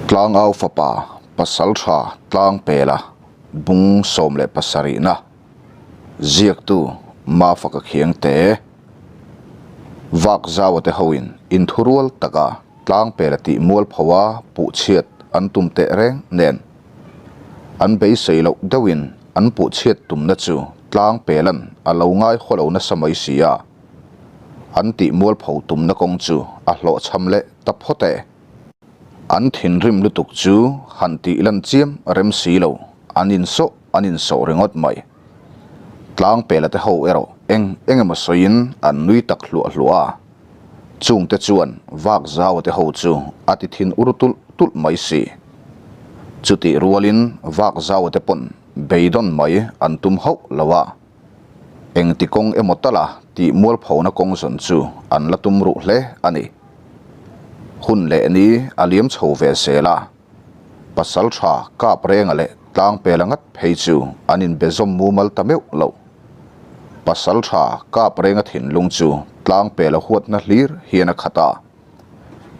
Tlangau fapa Pasaltha Tlangpela bung 17na ziaktu Mafaka Khiangte Vakzaua te hoin inthurual taka Tlangpela tih mualphoa puhchhiat an tum teh reng nen an beisei loh deuhin an puhchhiat tumna chu Tlangpela'n a lo ngai haw lo nasa mai si a, an tih mualpho tumna kawng chu a hlawhchham leh ta phawt e. An thinrim lutuk chu han tih lan chiam rem si lo, an insawh an insawh ringawt mai. Tlangpela te ho erawh eng eng emaw sawiin an nui tak hluah hluah a, chungte chuan vak zaua te ho chu a ti thin ur tulh tulh mai si. Chutih rualin vak zaua te pawn beidawn mai an tum hauh lo a, engti kawng emaw tala tih mualphona kawng zawn chu an la tum ruh hle a ni. Hun leh ni a liam chho ve zel a, pasal tha kap renga leh tlang pela ngat phei chu an inbe zawm mumal ta meuh lo. Pasal tha kap renga thinlung chu tlang pela huatna hlir hian a khat a,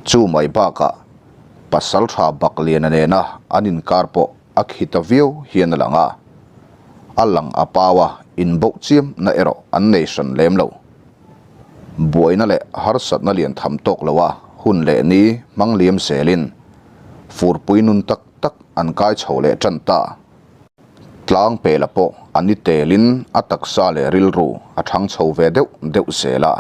chu mai bakah pasal tha Bakliana nena an inkar pawh a khi ta viau hian a lang a, a lang a pau a, inboh chiam na erawh an nei hran lem lo. Buaina leh harsatna lian tham tawk lo a hun leh ni hmang liam zelin furpui nun tak tak an kai chho leh tan ta. Tlang pela pawh a ni telin a taksa leh rilru a thang chho ve deuh deuh zel a.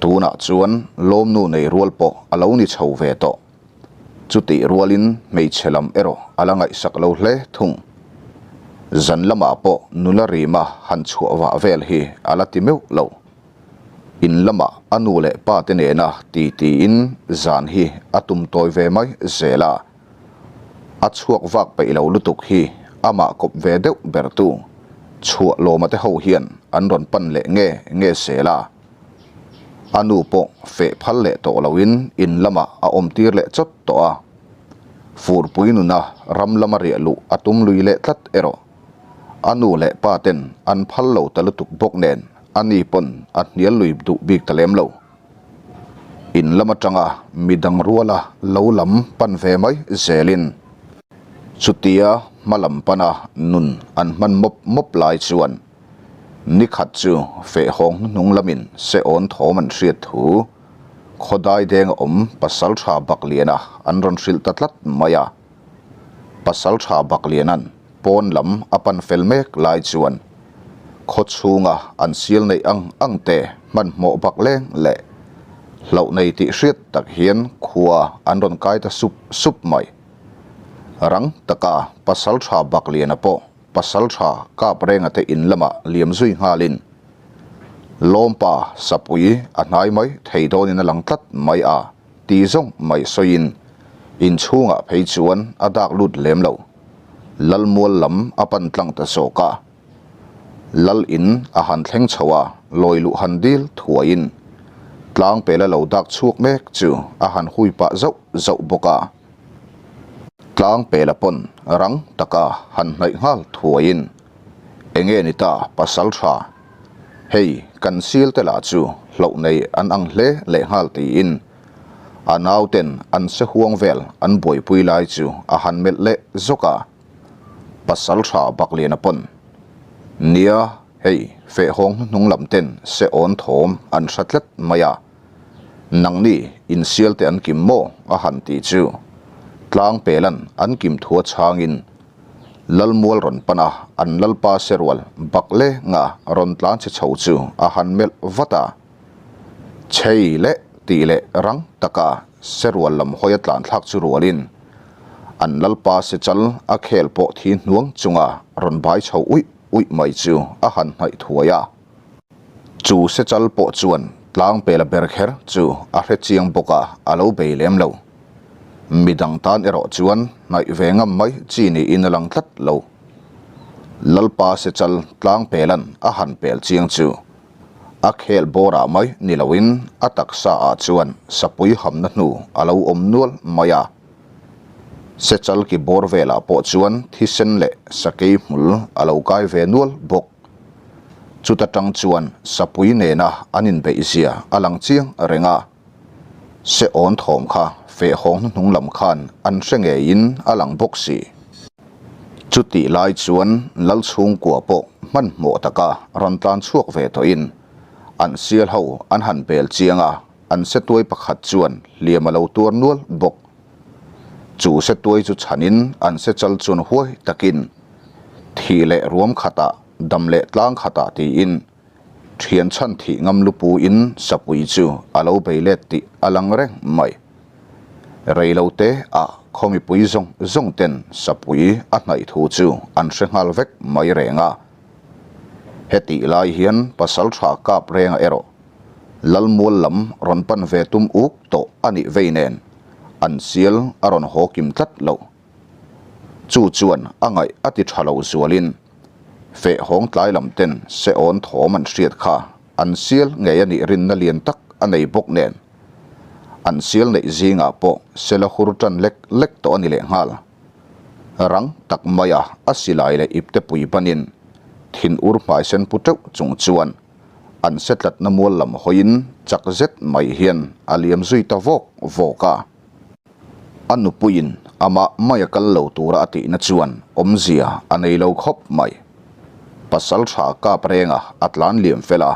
Tunah chuan lawmnu nei rual pawh a lo ni chho ve tawh. Chutih rualin hmeichhe lam erawh a la ngaihsak lo hle thung. Zan lamah pawh nula rima han chhuah vah vel hi a la ti meuh lo. In lamah a nu leh pa te nena titiin zan hi a tum tawi ve mai zel a. A chhuak vak peih lo lutuk hi amah kawp ve deuh bertu chhuah lawma te ho hian an rawn pan leh nge nge zel a. A nu pawh feh phal leh tawh loin in lamah a awm tir leh chawt tawh a. Furpui nuna ram lama riah luh a tum lui leh tlat erawh. A nu leh pa ten an phal lo ta lutuk bawk nen a ni pawn a hnial lui duh bik ta lem lo. In lam atanga midang ruala lo lam pan ve mai zelin chutia hma lam pana nun an hman mawp mawp lai chuan Ni khat chu fehhawng hnuhnung lamin Seawn thawm an hriat thu khawdai denga awm Pasaltha Bakliana an rawn hrilh ta tlat mai a. Pasaltha Bakliana'n pawn lam a pan fel mek lai chuan khaw chhunga an sial neih ang ang te hmanhmawh bak leng leh hlauh nei tih hriat tak hian khua an rawn kai ta sup sup mai. Rang taka Pasaltha Bakliana pawh Pasal tha kap renga te in lamah liam zui nghalin Lawmpa Sapui a hnai mai thei dawnin a lang tlat mai a ti zawng mai sawiin inchhungah phei chuan a dak lut lem lo. Lalmual lam a pan tlang ta zawk a. Lal in a han thleng chho a, lawi luh han dil thuaiin tlang pela lo dak chhuak mek chu a han hui pah zauh zauh bawk a. Tlang pela pawn rang taka han hnaih nghal thuaiin, Enge ni ta pasal tha? Hei kan sil te lah chu hlauh nei an ang hle leh nghal tiin a nauten an se huang vel an buaipui lai chu a han melh leh zawk a. Pasal tha Bakliana pawn, Nia, hei fehhawng hnuhnung lam ten se awn thawm an hra tlat mai a. Nangni insial te an kim maw? a han ti chu tlang pelan an kim thua chhangin Lalmual rawn pan a, an Lalpa serual bak le nga rawn tlan chhe chho chu a han melh vat a. Chhei leh tih leh rang taka serual lam hawi a tlan thlak chu rualin an Lalpa sechal a khel pawh thi hnuang chunga rawn bai chho uih uih mai chu a han hnaih thuai a. Chu sechal pawh chuan tlang pela ber kher chu a hre chiang bawk a, a lo bei lem lo. Midang tan erawh chuan hnaih ve ngam mai chi niin a lang tlat lo. Lalpa sechal tlang pelan a han pel chiang chu a khel bawrah mai ni loin a taksa ah chuan sapui hamna hnu a lo awm nual mai a. Sechal ki bawr velah pawh chuan thisen leh sakei hmul a lo kai ve nual bawk. Chuta tang chuan sapui nena an inbeih zia a lang chiang reng a, se awn thawm kha feh hawng hnuhnung lam khan an hre ngeiin a lang bawk si. Chutih lai chuan Lal chhungkua pawh hmanhmawh taka rawn tlan chhuak ve tawhin an sial ho an han bel chiang a, an setuai pakhat chuan hliam a lo tuar nual bawk. Chu setuai chu chhanin an sechal chuan huai takin thih leh ruam khatah dam leh tlang khatah tiin Thian chhan thih ngam lupu in sapui chu a lo bei let tih a lang reng mai. Rei lo te ah khaw mipui zawng zawng ten sapui a hnaih thu chu an hre nghal vek mai reng a. Hetih lai hian pasal tha kap renga erawh Lalmual lam rawn pan ve tum uk tawh a nih vei nen an sial a rawn haw kim tlat lo. Chu chuan a ngaih a ti tha lo zualin feh hawng tlai lam ten se awn thawm an hriat kha an sial ngei a nih rinna lian tak a nei bawk nen an sial neih zingah pawh se la hur tan lek lek tawh a ni lehnghal. Rang tak maia a silai leh ipte pui banin thin ur hmai sen pu teuh chung chuan an se tlatna mual lam hawiin chak zet mai hian a liam zui ta vawk vawk a. A nupuiin amah mai a kal lo tura a tihna chuan awmzia a nei lo khawp mai. Pasal tha kap renga a tlan liam fel a,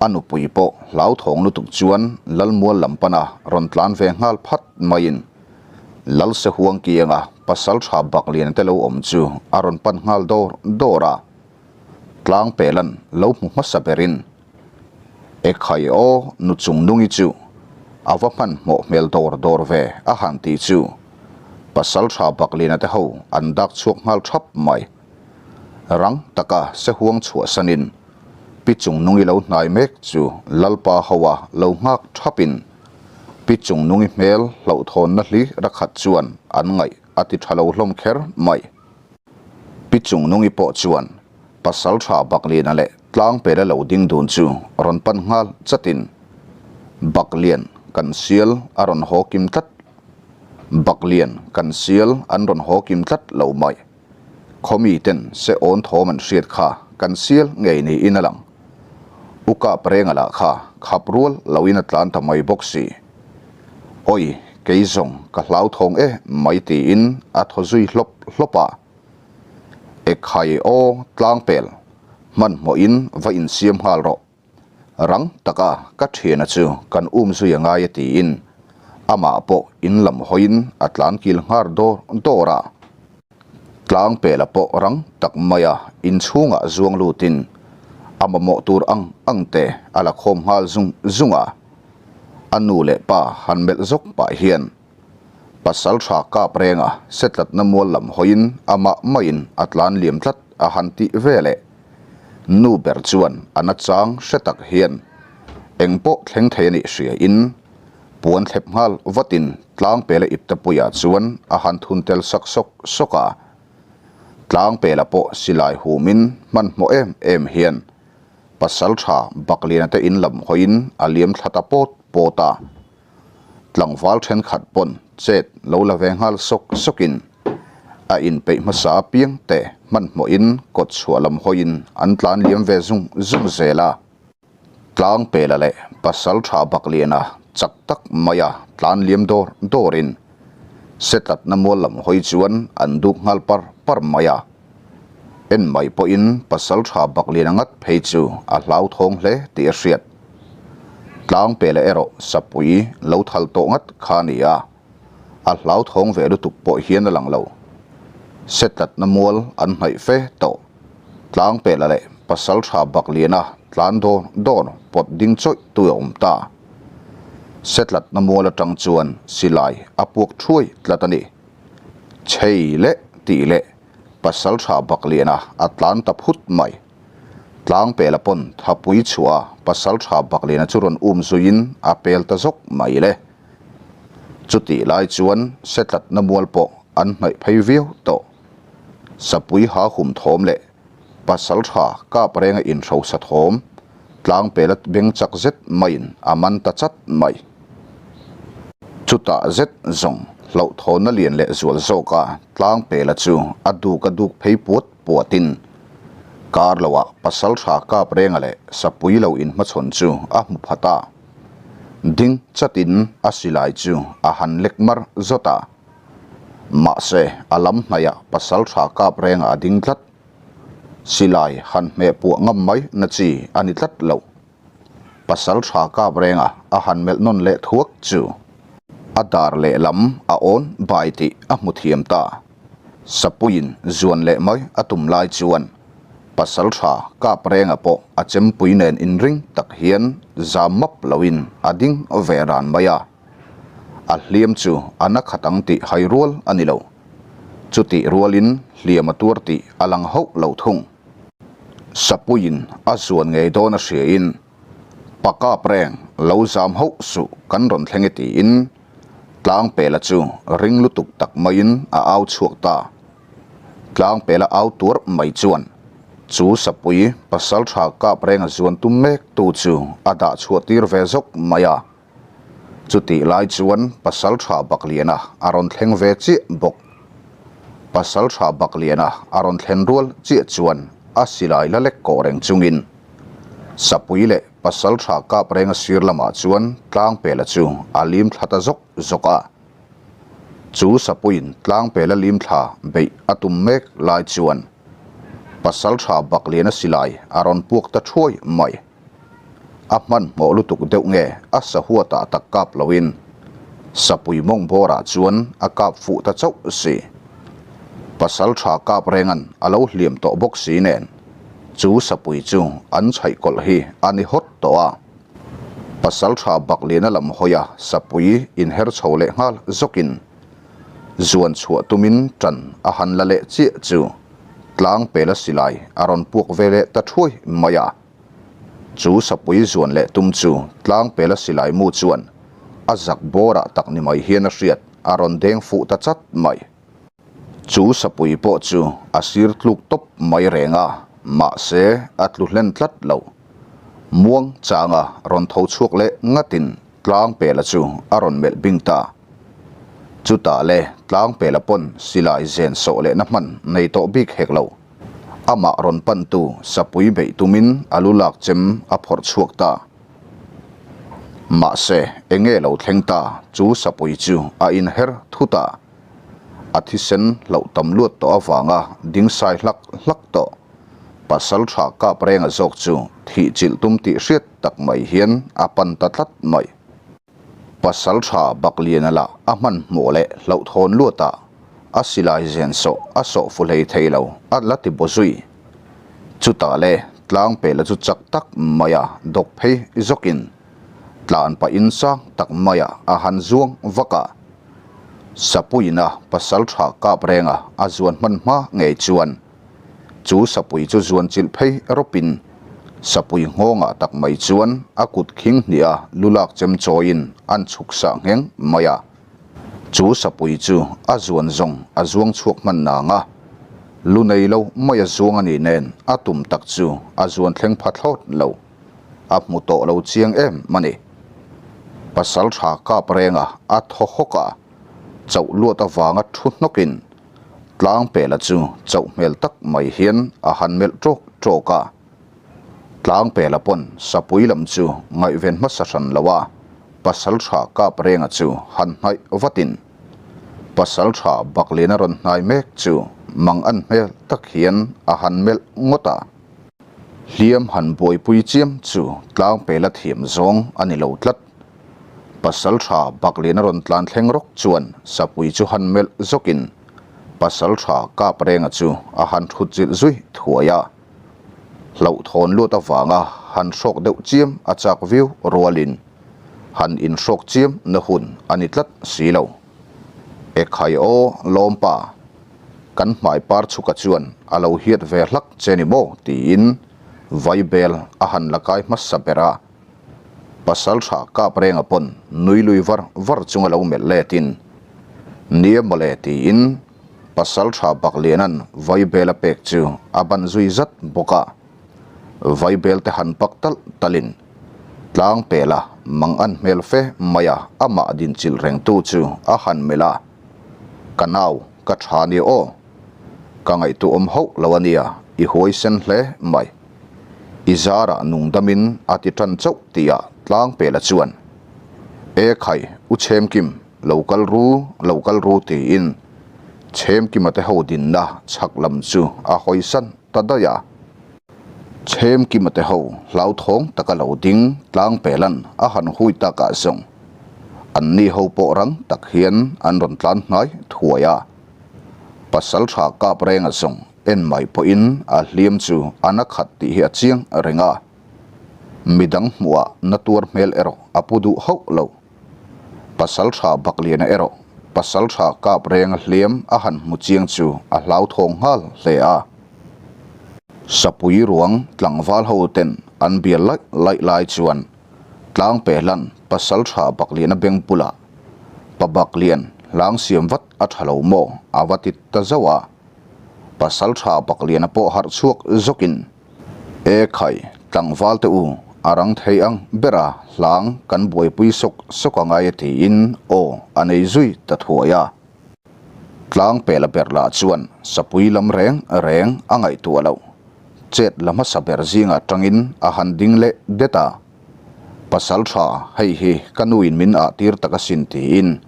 a nupui pawh hlauthawng lutuk chuan Lalmual lam pana rawn tlan ve nghal phat maiin Lalsehuang kianga pasal tha Bakliana te lo awm chu a rawn pan nghal dawr dawr a, tlang pelan lo hmu hmasa berin Ekhai aw nu chung nungi chu a va hmanhmawh hmel dawr dawr ve a han ti chu pasal tha Baklina te ho an dak chhuak nghal thap mai. Rang taka se huang chhuahsanin Pi chung nungi lo hnai mek chu Lalpa hoa lo nghak thapin Pi chung nungi hmel hlauhthawnna hli rakhat chuan an ngaih a ti tha lo hlawm kher mai. Pi Chungnungi pawh chuan pasal tha Bakliana leh Tlangpela lo ding dun chu rawn pan nghal chatin Baklian kan sial a rawn haw kim tlat Baklian kan sial an rawn haw kim tlat lo mai. Khawmi ten se awn thawm an hriat kha kan sial ngei niin a lang. U Kap Renga lah kha khap rual loin a tlan ta mai bawk si. Awi, kei zawng ka hlauthawng e mai tiin a thaw zui hlawp hlawp a. Ekhai aw tlangpel, hmanhmawhin va insiam nghal rawh. Rang taka ka thiana chu kan um zui a ngai e tiin amah pawh in lam hawiin a tlan kil nghar dawr dawr a. Tlangpela pawh rang tak maia inchhungah zuang lutin a mamawh tur ang ang te a la khawm nghal zung zung a. A nu leh pa han melh zawk pah hian pasal tha kap renga setlatna mual lam hawiin amah maiin a tlan liam tlat a han tih ve leh. Nu ber chuan a nachang hre tak hian engpawh thleng thei a nih hria in puan thlep nghal vatin Tlangpela iptepuiah chuan a han thun tel sak sawk sawk a. Tlangpela pawh silai humin hmanhmawh em em hian Pasal tha Bakliana te in lam hawiin a liam thla ta pawt pawt a. Tlangval thenkhat pawn chet lo la ve nghal sawk sawkin a inpeih hmasa apiang te hmanhmawhin kawt chhuah lam hawiin an tlan liam ve zung zung zel a. Tlangpela leh Pasal tha Bakliana chak tak maia tlan liam dawr dawrin setlatna mual lam hawi chuan an duk nghal par par mai a. En mai pawhin pasal tha bak lian a ngat phei chu a hlauthawng hle tih a hriat. Tlangpela erawh sapui lo thal tawh ngat kha a ni a, a hlauthawng ve lutuk pawh hian a lang lo. Setlatna mual an hnaih fe tawh. Tlangpela leh pasal tha bak liana tlan dawn dawn pawt ding chawih tu a awm ta. Setlatna mual atang chuan silai a puak thuai tlat a ni. Chhei leh tih leh pasal tha bak liana a tlan ta phut mai. Tlangpela pawn thapui chhuah a pasal tha bak liana chu rawn um zuiin a pel ta zawk mai le. Chutih lai chuan setlatna mual pawh an hnaih phei viau tawh. Sapui ha hum thawm leh pasal tha kap renga inhrosa thawm Tlangpela beng chak zet maiin a man ta chat mai. Chutah zet zawng hlauhthawnna lian leh zual zawka Tlangpela chu a duk a duk phei puat puatin kar loah pasal tha kap renga leh sapui lo inhmachhawn chu a hmu phat a. Ding chatin a silai chu a han lek mar zawt a. Mahse, a lam hnaihah pasalṭha kap rengah a ding tlat. Silai han hmeh puah ngam mai na chi a ni tlat lo. Pasalṭha kap renga a han melh nawn leh thuak chu a dar lehlam a awn bai tih a hmu thiam ta. Sapuiin zuan leh mai a tum lai chuan pasalṭha kap renga pawh a chempui nen inring tak hian zam map loin a ding ve ran mai a. A hliam chu a na khat ang tih hai rual a ni lo. Chutih rualin hliam a tuar tih a lang hauh lo thung. Sapuiin a zuan ngei dawn a hriain, Pa kap reng, lo zam hauh suh kan rawn thleng e tiin Tlangpela chu ring lutuk tak maiin a au chhuak ta. Tlangpela au tuar mai chuan chu Sapui pasaltha kap renga zuan tum mek tu chu a dah chhuah tir ve zawk mai a. Chutih lai chuan Pasaltha Bakliana a rawn thleng ve chiah bawk. Pasaltha Bakliana a rawn thlen rual chiah chuan a silai la lek kawh reng chungin Sapui leh Pasaltha kap renga sir lamah chuan Tlangpela chu a lim thla ta zawk zawk a. Chu Sapuiin Tlangpela lim thla beih a tum mek lai chuan Pasaltha Bakliana silai a rawn puak ta thuai mai. A hmanhmawh lutuk deuh nge a sahuatah tak kap loin sapui mawng bawrah chuan a kap fuh ta chauh si. Pasal tha kap rengan a lo hliam tawh bawk si nen chu sapui chu an chhaih kawlh hi a ni hawt tawh a. Pasal tha Bakliana lam hawia sapui inher chho leh nghal zawkin zuan chhuah tumin tan a han la leh chiah chu tlangpela silai a rawn puak ve leh ta thuai mai a. Chu sapui zuan leh tum chu tlangpela silai mu chuan a zak bawrah tak ni mai hian a hriat a rawn deng fuh ta chat mai. Chu sapui pawh chu a sir tluk tawp mai reng a, mahse a tlu hlen tlat lo. Muang changa rawn tho chhuak leh ngatin tlangpela chu a rawn melh bing ta. Chutah le tlangpela pawn silai zen sawh lehna hman nei tawh bik hek lo. Amah rawn pantu sapui beih tumin a lu lak chem a phawrh chhuak ta. Mahse, enge lo thleng ta chu sapui chu a inher thut a. A thisen hlauh tam luat tawh avanga ding sai hlak hlak tawh. Pasal tha kap renga zawk chu thih chilh tum tih hriat tak mai hian a pan ta tlat mai. Pasal tha Bakliana lah a hmanhmawh leh hlauhthawn luatah a silai zen sawh a sawh fu hlei thei lo a la ti baw zui. Chutah le Tlangpela chu chak tak maia dawk phei zawkin tlan pahin sang tak maia a han zuang vak a. Sapuiina pasal tha kap renga a zuan hman hma ngei chuan Chu sapui chu zuan chilh phei rawpin sapui nghawngah tak mai chuan a kut khing hnih a lulak chem chawiin an chhuk sah ngheng mai a. Chu sapui chu a zuan zawng a zuang chhuak hman nang a, lu nei lo mai a zuang a nih nen a tum tak chu a zuan thleng pha thlawt lo. A hmu tawh lo chiang em a ni. Pasal tha kap renga a thaw hawk a, chauh luat avanga thu hnawkin Tlangpela chu chauh hmel tak mai hian a han melh ṭawk ṭawk a. Tlangpela pawn sapui lam chu ngaihven hmasa hran lo a, Pasalṭha Kaprenga chu han hnaih vatin Pasalṭha Bakliana rawn hnai mek chu mang an hmel tak hian a han melh ngawt a. Hliam han buaipui chiam chu Tlangpela thiam zawng a ni lo tlat. Pasalṭha Bakliana rawn tlan thleng rawk chuan Sapui chu han melh zawkin Pasalṭha Kaprenga chu a han thut chilh zui thuai a. Hlauhthawn luat avanga han hrawk deuh chiam a chak viau rualin han inhrawk chiam na hun a ni tlat si lo. Ekhai aw lawmpa, kan hmai par chhuka chuan a lo hiat ve hlak che ni maw tiin Vaibel a han la kai hmasa ber a. Pasal tha kap renga pawn nui lui var var chunga lo melh letin, Nia mawle tiin Pasal tha Bakliana'n Vaibel a pek chu a ban zui zat bawk a. Vaibel te han pak talh talhin tlang pela mang an hmel fe mai a amah dinchilh rengtu chu a han melh a, Ka nau, ka tha nia aw. Ka ngaihtuahawm hauh lo a nia, i huaisen hle mai. I zarah nung damin a ti tan chauh tih ah Tlangpela chuan. E khai, U Chhemkim, lo kal ru, lo kal ru tiin Chhemkima te ho dinna chhak lam chu a hawisan ta daih a. Chhemkima te ho hlauthawng taka lo ding tlang pelan a han hui takah zawng anni ho pawh rang tak hian an rawn tlan hnai thuai a. Pasal tha kap renga zawng en mai pawhin a hliam chu a na khat tih hi a chiang reng a. Midang hmuhah na tuar hmel erawh a pu duh hauh lo. Pasal tha Bakliana erawh pasal tha kap renga hliam a han hmu chiang chu a hlauthawng nghal hle a. Sapui ruang tlangval ho ten an bial laih laih lai chuan tlang pe hlan pasal tha Bakliana beng bulah Pa Baklian hlang siam vat a tha lo maw a va ti ta zauh a. Pasal tha Bakliana pawh harh chhuak zawkin E khai, tlangval te u, a rang thei ang ber a, hlang kan buaipui sawk sawk a ngai a tiin aw a nei zui ta thuai a. Tlang pela ber lah chuan sapui lam reng reng a ngaihtuah loh. Chet la hmasa ber zingah tangin a han ding leh det a. Pasal tha, hei hi ka nuin min ah tir tak asin tiin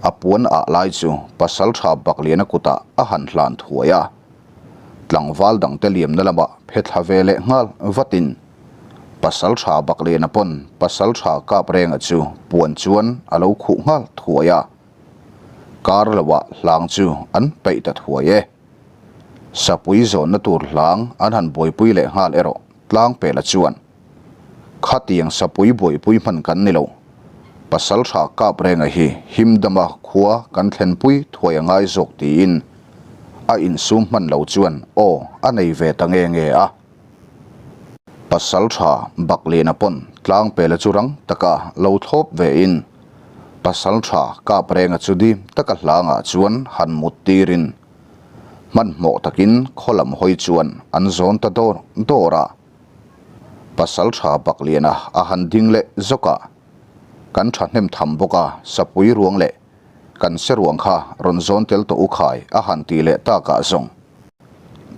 a puan ah lai chu pasal tha Bakliana kutah a han hlan thuai a. Tlangval dangte liamna lamah phe thla ve leh nghal vatin pasal tha Bakliana pawn pasal tha Kaprenga chu puan chuan a lo khuh nghal thuai a. Kar loah hlang chu an peih ta thuai e. Sapui zawnna tur hlang an han buaipui leh nghal erawh Tlangpela chuan, Khatiang sapui buaipui hman kan ni lo. Pasal tha Kaprenga hi himdama khua kan thlenpui thuai a ngai zawk tiin a insum hman lo chuan aw a nei ve ta nge nge a. Pasal tha Bakliana pawn Tlangpela chu rang taka lo thlawp ve in Pasal tha Kaprenga chu dim taka hlangah chuan han mut tirin hmanhmawh takin khaw lam hawi chuan an zawn ta dawr dawr a. Pasal tha Bakliana a han ding leh zawk a, kan thahnem tham bawk a, sapui ruang leh kan se ruang kha rawn zawn tel tawh u khai a han tih leh takah zawng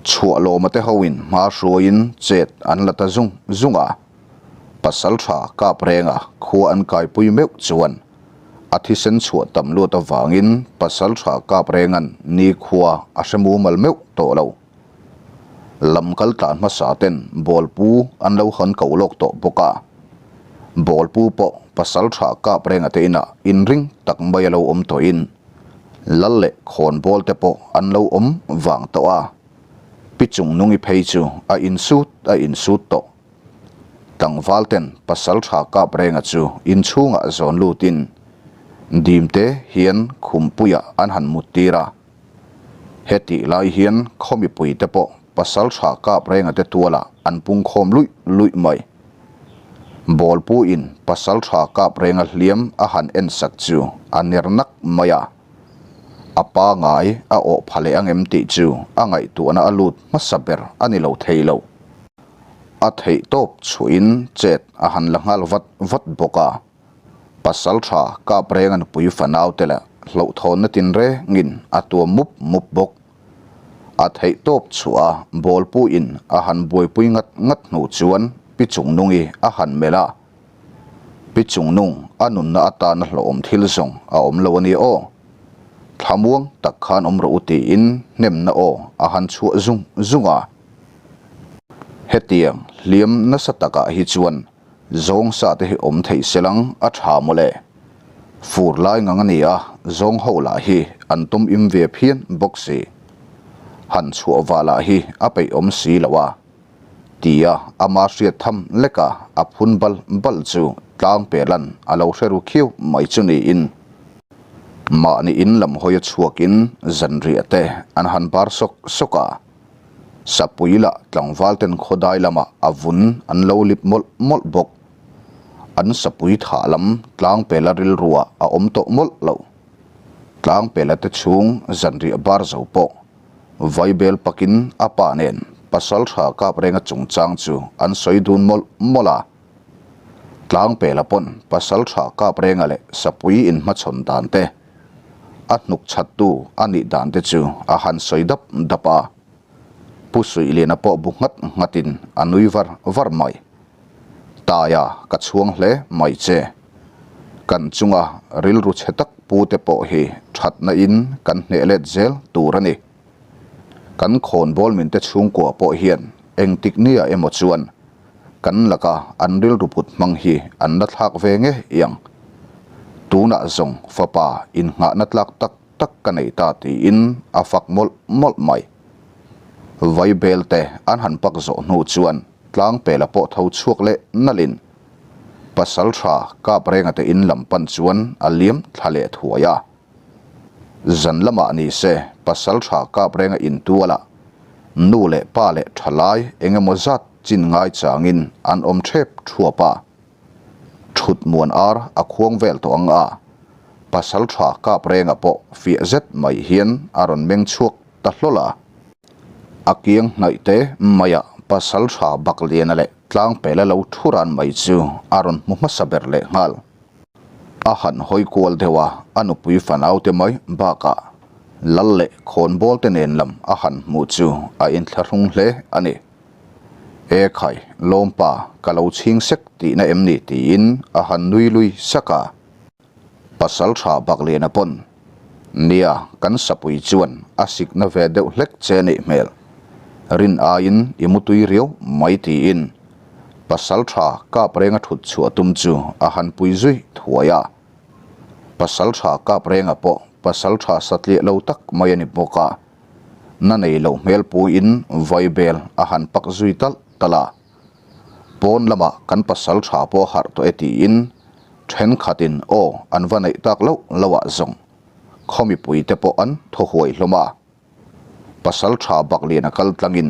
chhuah lawma te hoin hma hruaiin chet an la ta zung zung a. Pasal tha kap renga khua an kaipui meuh chuan a thisen chhuah tam luat avangin pasal tha kap rengan nikhua a hre mumal meuh tawh lo. Lam kal tlan hmasa ten bawlpu an lo hawn ko lawk tawh bawk a. Bawlpu pawh pasal tha kap renga te inah inring tak mai a lo awm tawhin lal leh khawnbawl te pawh an lo awm vang tawh a. Pi Chungnungi phei chu a insut a insut tawh. Tlangval ten pasal tha kap renga chu inchhungah zawn lutin dimte hian khumpuiah an han mut tir a. Hetih lai hian khaw mipui te pawh pasal tha kap renga te tualah an pung khawm luih luih mai. Bawlpu in pasal tha kap renga hliam a han en sak chu a ner nak mai a. A pangai a awh pha leh angem tih chu a ngaihtuahna a lut hmasa ber a ni lo thei lo. A theih tawp chhuahin chet a han la nghal vat vat bawk a. Pasal tha kap reng a nupui fanau te leh hlauhthawnna tinrengin a tuam mup mup bawk. A theih tawp chhuah a bawlpuiin a han buaipui ngat ngat hnu chuan Pi Chungnungi a han melh a. Pi Chungnung a nunna atana hlawhawm thil zawng a awm lo a ni aw. Thlamuang tak khan awm rawh u tiin hnemna aw a han chhuah zung zung a. Hetiang hliam nasa takah hi chuan Zawng sa te hi awm theih se lang a tha mawle. Fur lai ngang a ni a, zawng ho lah hi an tum im ve phian bawk si. Han chhuah vah lah hi a peih awm si lo a. Tia ama hriat tham lek a a phun bal bal chu tlang pelan a lo hre ru khiau mai chu niin. Mahni in lam hawi a chhuakin zanriah te an han bar sawk sawk a. Sapui lah tlangval ten khawdai lamah a vun an lo lip mawlh mawlh bawk. An sapui thah lam tlangpela rilruah a awm tawh mawlh lo. Tlangpela te chhung zanriah bar zo pawh Vaibel pakin a pa nen pasal tha kap renga chungchang chu an sawi dun mawlh mawlh a. Tlangpela pawn pasal tha kap renga leh sapui inhmachhawn dan te, A hnuk chhattu a nih dan te chu a han sawi dap dap a. Pu Suihliana pawh bu nghat nghatin a nui var var mai. Taia ka chhuang hle mai che. Kan chunga rilru chhe tak pu te pawh hi thatna in kan hneh let zel tur a ni. Kan khawnbawl min te chhungkua pawh hian engtik nia emaw chuan kan laka an rilru put hmang hi an la thlak ve nge iang. Tunah zawng fapa innghahna tlak tak tak ka nei ta tiin a fak mawlh mawlh mai. Vaibel te an han pak zawh hnu chuan Tlangpela pawh tho chhuak leh nalhin pasal tha kap renga te in lam pan chuan a liam thla leh thuai a. Zan lamah ni se pasal tha kap renga in tualah nu leh pa leh thalai eng emaw zat chin ngai changin an awm thep thuap a. Thut muan ar a khuang vel tawh ang a, pasal tha kap renga pawh fiah zet mai hian a rawn meng chhuak ta hlawl a. A kiang hnaih te maiah pasal tha Bakliana leh Tlangpela lo thu ran mai chu a rawn hmu hmasa ber leh nghal. A han hawi kual deuh a, a nupui fanau te mai bakah Lal leh khawnbawl te nen lam a han hmuh chu a inthlahrung hle a ni. E khai, lawmpa, ka lo chhing sek tihna em ni tiin a han nui lui sak a. Pasal tha Bakliana pawn, Nia, kan sapui chuan a sikna ve deuh hlek che nih hmel. Rin aiin i mutui riau mai tiin Pasal tha kap renga thut chhuah tum chu a han pui zui thuai a. Pasal tha kap renga pawh pasal tha satliah lo tak mai a ni bawk a, na nei lo hmel puiin vaibel a han pak zui talh talh a. Pawn lamah kan pasal tha pawh harh tawh e tiin thenkhatin aw an va neih tak loh loh ah zawng khaw mipui te pawh an thaw huai hlawm a. Pasal tha Bakliana kal tlangin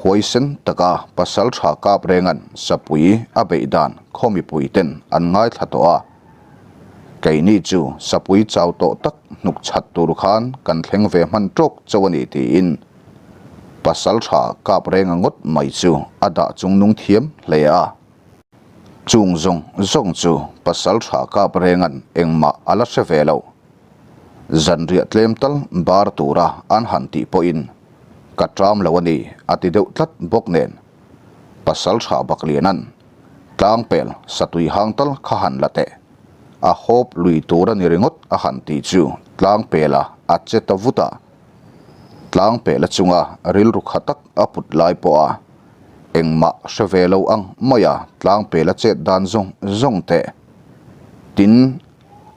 huaisen taka pasal tha kap rengan sapui a beih dan khaw mipui ten an ngaithla tawh a. Keini chu sapui chau tawh tak hnuk chhat tur khan kan thleng ve hman tawk chauh a ni tiin Pasal tha kap renga ngawt mai chu a dah chung nung thiam hle a. Chung zawng zawng chu pasal tha kap rengan engmah a la hre ve lo. Zanriah tlem tal bar tura an han tih pawhin ka ṭam lo a ni a ti deuh tlat bawk nen. Pasal tha Baklianan tlangpel satui hang tal kha han la teh. A hawp lui tur a ni ringawt a han tih chu tlangpela a che ta vut a. Tlang pehla chunga rilru kha tak a put lai pawh a engmah hre ve lo ang mai a tlang pehla chet dan zawng zawng teh. Tin,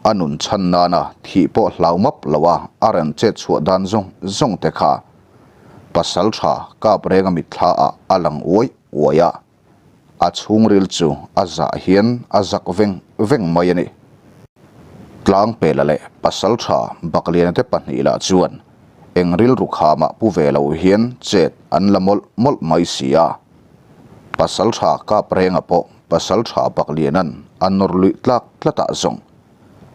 a nun chhan nana thih pawh hlau map lo a a rawn chet chhuah dan zawng zawng te kha pasal tha kap renga mitthla ah a lang uai uai a. A chhungril chu a zah hian a zak veng veng mai a ni. Tlangpela leh Pasaltha Bakliana te pahnih lah chuan eng rilru khamah pu ve lo hian chet an la mawlh mawlh mai si a. Pasaltha Kaprenga pawh Pasaltha Bakliana'n a nawr luih tlak tlatah zawng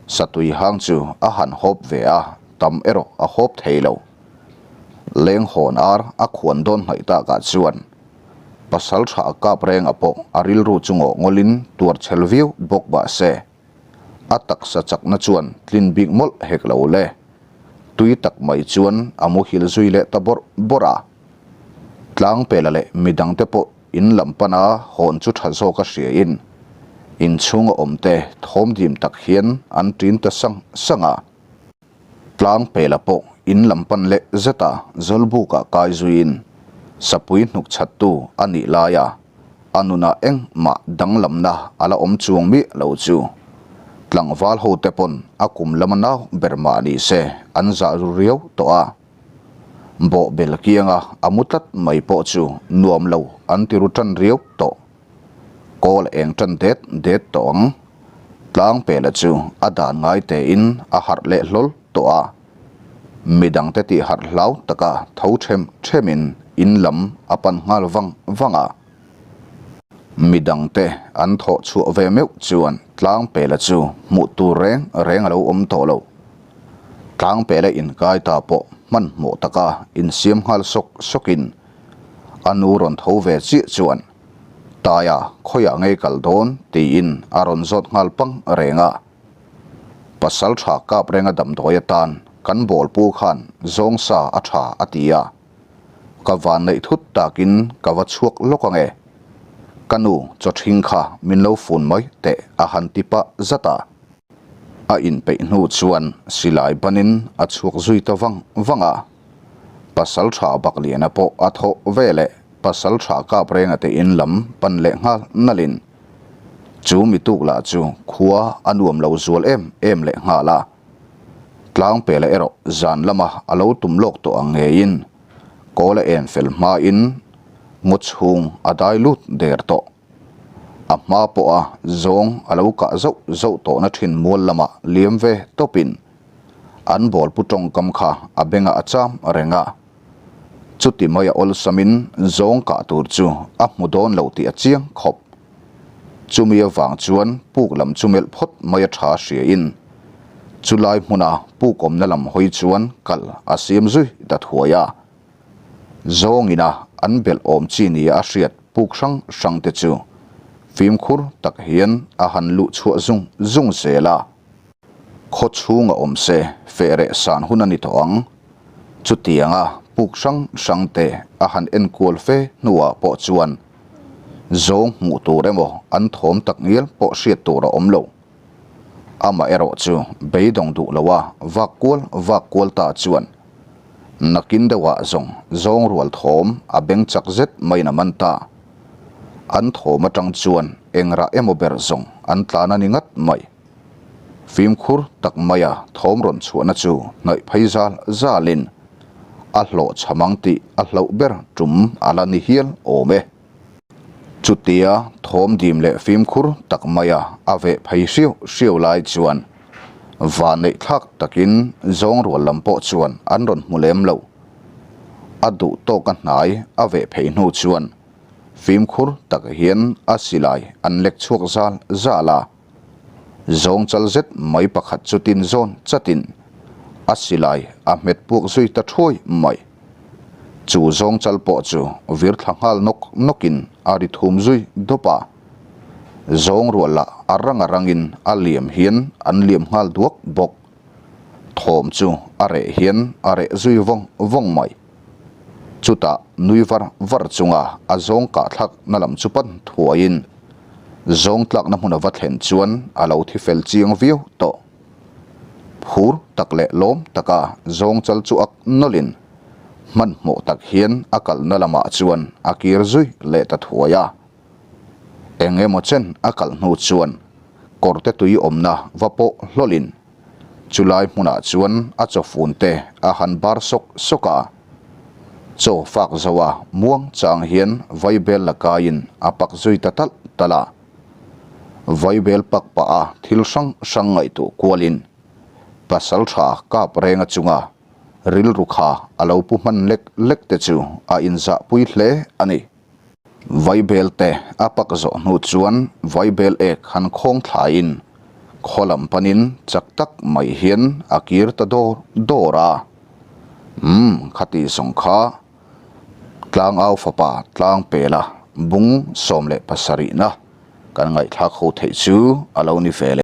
Satui hang chu a han hawp ve a, tam erawh a hawp thei lo. Leng hawn ar a khuan dawn hnaih takah chuan pasal tha a kap reng a pawh a rilru chu ngawh ngawlin tuar chhel viau bawk mah se, a taksa chakna chuan tlin bik mawlh hek lo le. Tui tak mai chuan a muhil zui leh ta bawrh bawrh a. Tlangpela leh midangte pawh in lam pana hawn chu tha zawk a hriain inchhunga awmte thawm dim tak hian an ṭin ta sang sang a. Tlangpela pawh in lam pan leh zeta Zawlbukah kai zuiin sapui hnuk chhattu a nih laia a nunah engmah danglamna a la awm chuang miah lo chu tlangval hote pawn a kum lama nau ber mah ni se an zah ru riau tawh a. Bawhbel kianga a mu tlat mai pawh chu nuam lo an ti ru tan riau tawh. Kawl eng tan det det tawh ang. Tlangpela chu a dan ngai tein a harh leh hlawl tawh a. Midangte tih harh hlau taka tho them themin in lam a pan nghal vang vang a. Midangte an thawh chhuah ve meuh chuan Tlangpela chu hmuh tur reng reng a lo awm tawh lo. Tlangpela inkai ta pawh hmanhmawh taka insiam nghal sawk sawkin a nu rawn tho ve chiah chuan Taia khawiah ngei kal dawn tiin a rawn zawt nghal pang reng a. Pasal tha kap renga damdawi atan kan bawlpu khan zawng sa a tha a ti a. Ka van neih thut takin ka va chhuak lawk ange. Ka nu chaw thing kha min lo fun mai teh a han ti pah zat a. A inpeih hnu chuan silai banin a chhuak zui ta vang vang a. Pasalṭha Bakliana pawh a thawh veleh Pasalṭha Kaprenga te in lam pan leh nghal nalhin chu mi tuk lah chu khua a nuam lo zual em em leh nghal a. Tlangpela erawh zan lama a lo tum lawk tawh ang ngeiin kawl a en fel hmain ngaw chhung a dai lut der tawh. A hma pawha zawng a lo kah zauh zauh tawhna thin mual lamah liam ve tawpin an bawlpu tawngkam kha a bengah a cham reng a. Chuti mai a awlsamin zawng kah tur chu a hmu dawn lo tih a chiang khawp. Chumi avang chuan puk lam chu melh phawt mai a tha hriain chulai hmuna puk awmna lam hawi chuan kal a siam zui ta thuai a. Zawngina an belh awm chi nia a hriat puk hrang hrang te chu fimkhur tak hian a han luh chhuah zung zung zel a. Khaw chhunga awm se feh reh san hun a ni tawh ang. Chutianga puk hrang hrang te a han enkual fe hnuah pawh chuan zawng hmuh tur emaw an thawm tak ngial pawh hriat tur a awm lo. Amaherawh chu beidawng duh loa vak kual vak kual ta chuan nakin deuhah zawng zawng rual thawm a beng chak zet maiin a man ta. An thawm atang chuan engrah emaw ber zawng an tlan a ni ngat mai. Fimkhur tak maia thawm rawn chhuahna chu hnaih phei zal zalin a hlawh chhamang tih a hlauh ber tum a la ni hial awm e. Chutia thawm dim leh fimkhur tak maia a veh phei hriau hriau lai chuan vanneih thlak takin zawng rual lam pawh chuan an rawn hmu lem lo. A duh tawka hnai a veh phei hnu chuan fimkhur tak hian a silai an lek chhuak zal zal a. Zawng chal zet mai pakhat chu tin zawn chatin a silai a hmet puak zui ta thuai mai. Chu zawng chal pawh chu vir thla nghal nawk nawkin a ri thum zui dawp a. Zawng rual lah a rang a rangin a liam hian an liam nghal duak bawk. Thawm chu a reh hian a reh zui vawng vawng mai. Chutah nui var var chunga a zawng kahthlak na lam chu pan thuaiin zawng tlakna hmun a va thlen chuan a lo thi fel chiang viau tawh. Phur tak leh lawm taka zawng chal chu ak nawlhin hmanhmawh tak hian a kalna lamah chuan a kir zui leh ta thuai a. Eng emaw chen a kalh hnu chuan kawrte tui awmna va pawh hlawlhin Chulai hmunah chuan a chawfun te a han bar sawk sawk a, chaw fak zo a muang chang hian vaibel la kaiin a pak zui ta talh talh a. Vaibel pak pah a thil hrang hrang ngaihtuah kualin pasal tha kap renga chunga rilru kha a lo pu hman lek lek te chu a inzahpui hle a ni. Vaibel te a pak zawh hnu chuan vaibel ek han khawng thlaiin khaw lam panin chak tak mai hian a kir ta dawr dawr a. Umm khati zawng kha Tlangau fapa Tlangpela bung 17 na kan ngaihthlak ho theih chu a lo ni ve le.